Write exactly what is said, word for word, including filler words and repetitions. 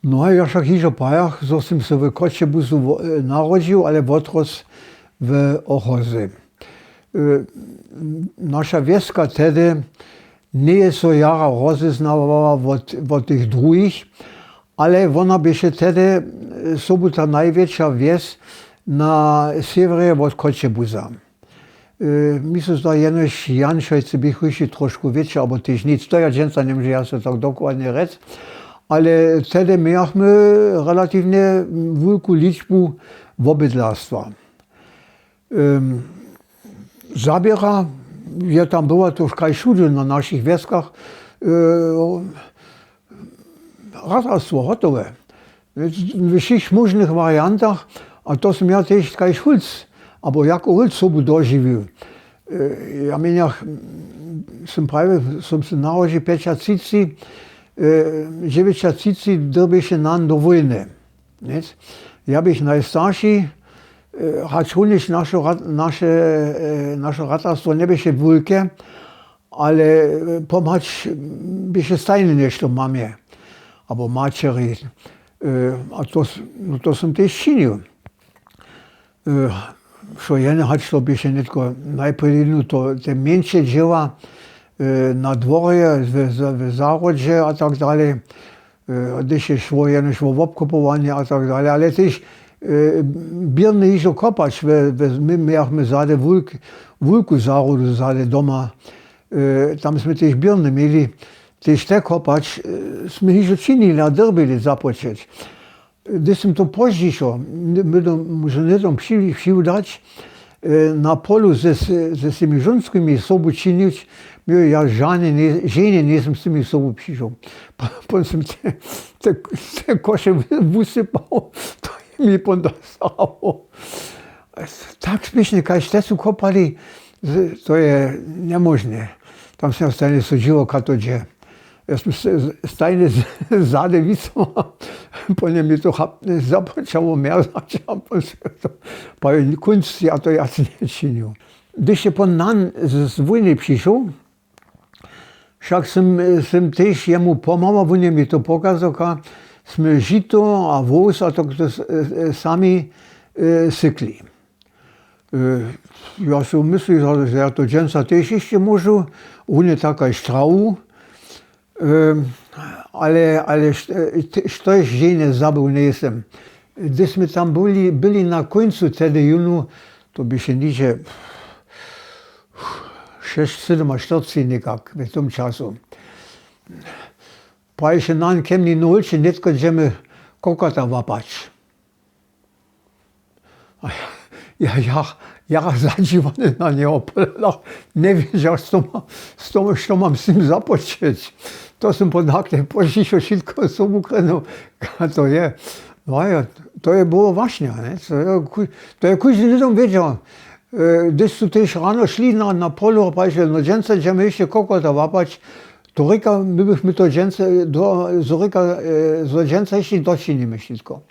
No a ja wšak hižo pajach, zo sym se w Choćebuzu narodźił, ale wotrosł w Ochozy. Naša wjeska tehdy njeje so jara rozeznawała wot tych druhich, ale wona běše tehdy sobu ta najwjetša wjes na sewjerje wot Choćebuza. Mi so zda jenož Janšojcy běchu hišće trošku wětše abo tež nic, to ja dźensa njemóžu ja so tak dokładnje rjec, ale tehdy mějachmy relatiwnje wulku ličbu wobydlarstwa. Zaběra je tam była to kaž wšudy na našich wjeskach, ratarstwo hotowe w wšěch móžnych wariantach. A to sym ja tež kaž hulc abo jako hulc sobu dožiwił. Ja měnjach, sym prawje sym se narodźił pjećatřiceći, dźewjećatřiceći dyrbješe nan do wójny. Ja běch najstarši, hačrunjež naše ratarstwo njeběše wulke, ale pomhać běše stajnje něšto mamje abo maćeri. A to sym tež činił. Wšo jene hač to běše nětko najprjedy te mjeńše dźěła na dworje, w zahrodźe a tak dalej. Hdyž je šło jenož wo wobkopowanje a tak dalej, ale tež běrny hižo kopać. My mějachmy zady wulku zahrodu zady doma. Tam smy tež běrny měli, tež te kopać smy hižo činili a dyrbili započeć. Hdyž sym to pozdźišo, móžu hnydom přiwdać, na polu ze swymi žónskimi sobu činić, měł ja ženje njejsym z tymi sobu přišoł. Pon sym te koše wusypał. To je mi pon dostało. Tak spěšnje kaž te su kopali, to je njemóžne. Tam sym stajnje so dźiwał kaž to dźe. Ja sym stajnje zady wicał. Pon je mi to započało mjerzać. Kónc ja to wjac nječinił. Hdyž je pon nan z wójny přišoł, wšak sym tež jemu pomhała, wón je mi to pokazał, kaž smy žito a wós a to sami sykli. Ja so myslił, zo ja to dźensa tež hišće móžu. Runje tak kaž trawu. Ale štož ženje zabył njejsym. Hdyž smy tam byli na kóncu tehdy jónu, to běše něhdźe šesć sydomaštyrceći někak w tym času, prajiše nan ke mni: Nowolče, nětko dźemy kokota łapać. Ja zadźiwany na njeho pohladach, njewědźał što mam z tym započeć. To sym pon hakle pozdźišo wšitko sobu krenoł. To je, no jo, to je było wašnja. To je kóždy hnydom wědźał. Hdyž su tež rano šli na polu a prajiše: No dźensa dźemy hišće kokota łapać. To rěka, my bychmy to dźensa, zo rěka, zo dźensa hišće dočinimy wšitko.